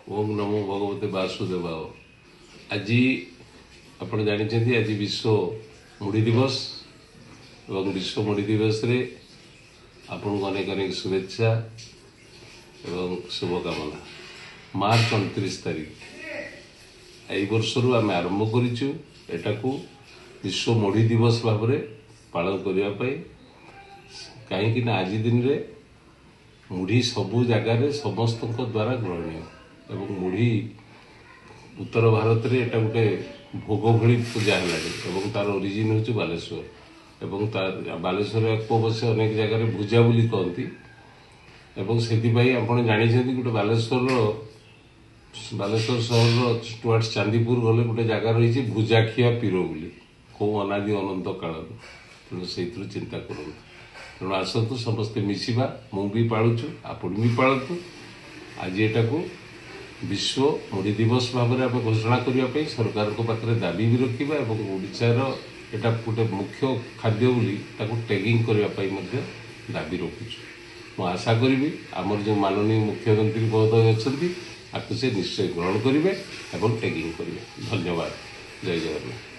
ଓಂ ନମୋ ଭଗବତେ ବାସୁଦେବାୟ। ଆଜି ଆପଣ ଜାଣିଛନ୍ତି, ଆଜି ବିଶ୍ୱ ମୁଢ଼ି ଦିବସ ଏବଂ ବିଶ୍ୱ ମୁଢ଼ି ଦିବସରେ ଆପଣଙ୍କୁ ଅନେକ ଅନେକ ଶୁଭେଚ୍ଛା ଏବଂ ଶୁଭକାମନା। ମାର୍ଚ୍ଚ 29 ତାରିଖ ଏଇ ବର୍ଷରୁ ଆମେ ଆରମ୍ଭ କରିଛୁ ଏଟାକୁ ବିଶ୍ୱ ମୁଢ଼ି ଦିବସ ଭାବରେ ପାଳନ କରିବା ପାଇଁ, କାହିଁକି ନା ଆଜି ଦିନରେ ମୁଢ଼ି ସବୁ ଜାଗାରେ ସମସ୍ତଙ୍କ ଦ୍ୱାରା ଗ୍ରହଣୀୟ ଏବଂ ମୁଢ଼ି ଉତ୍ତର ଭାରତରେ ଏଟା ଗୋଟେ ଭୋଗ ଭଳି ପୂଜା ହେଲାଣି ଏବଂ ତାର ଅରିଜିନ୍ ହେଉଛି ବାଲେଶ୍ୱର ଏବଂ ତା ବାଲେଶ୍ୱର ଏହାକୁ ଅବଶ୍ୟ ଅନେକ ଜାଗାରେ ଭୁଜା ବୋଲି କହନ୍ତି। ଏବଂ ସେଥିପାଇଁ ଆପଣ ଜାଣିଛନ୍ତି, ଗୋଟେ ବାଲେଶ୍ୱର ସହରର ଟୁୱାର୍ଡସ୍ ଚାନ୍ଦିପୁର ଗଲେ ଗୋଟେ ଜାଗା ରହିଛି ଭୁଜାଖିଆ ପୀର ବୋଲି, କେଉଁ ଅନାଦି ଅନନ୍ତ କାଳରୁ। ତେଣୁ ସେଇଥିରୁ ଚିନ୍ତା କରନ୍ତୁ। ତେଣୁ ଆସନ୍ତୁ ସମସ୍ତେ ମିଶିବା। ମୁଁ ବି ପାଳୁଛୁ, ଆପଣ ବି ପାଳନ୍ତୁ। ଆଜି ଏଟାକୁ ବିଶ୍ୱ ମୁଢ଼ି ଦିବସ ଭାବରେ ଆମେ ଘୋଷଣା କରିବା ପାଇଁ ସରକାରଙ୍କ ପାଖରେ ଦାବି ବି ରଖିବା ଏବଂ ଓଡ଼ିଶାର ଏଟା ଗୋଟେ ମୁଖ୍ୟ ଖାଦ୍ୟ ବୋଲି ତାକୁ ଟ୍ୟାଗିଂ କରିବା ପାଇଁ ମଧ୍ୟ ଦାବି ରଖୁଛୁ। ମୁଁ ଆଶା କରିବି ଆମର ଯେଉଁ ମାନନୀୟ ମୁଖ୍ୟମନ୍ତ୍ରୀ ମହୋଦୟ ଅଛନ୍ତି, ଆକୁ ସେ ନିଶ୍ଚୟ ଗ୍ରହଣ କରିବେ ଏବଂ ଟ୍ୟାଗିଂ କରିବେ। ଧନ୍ୟବାଦ। ଜୟ ଜଗନ୍ନାଥ।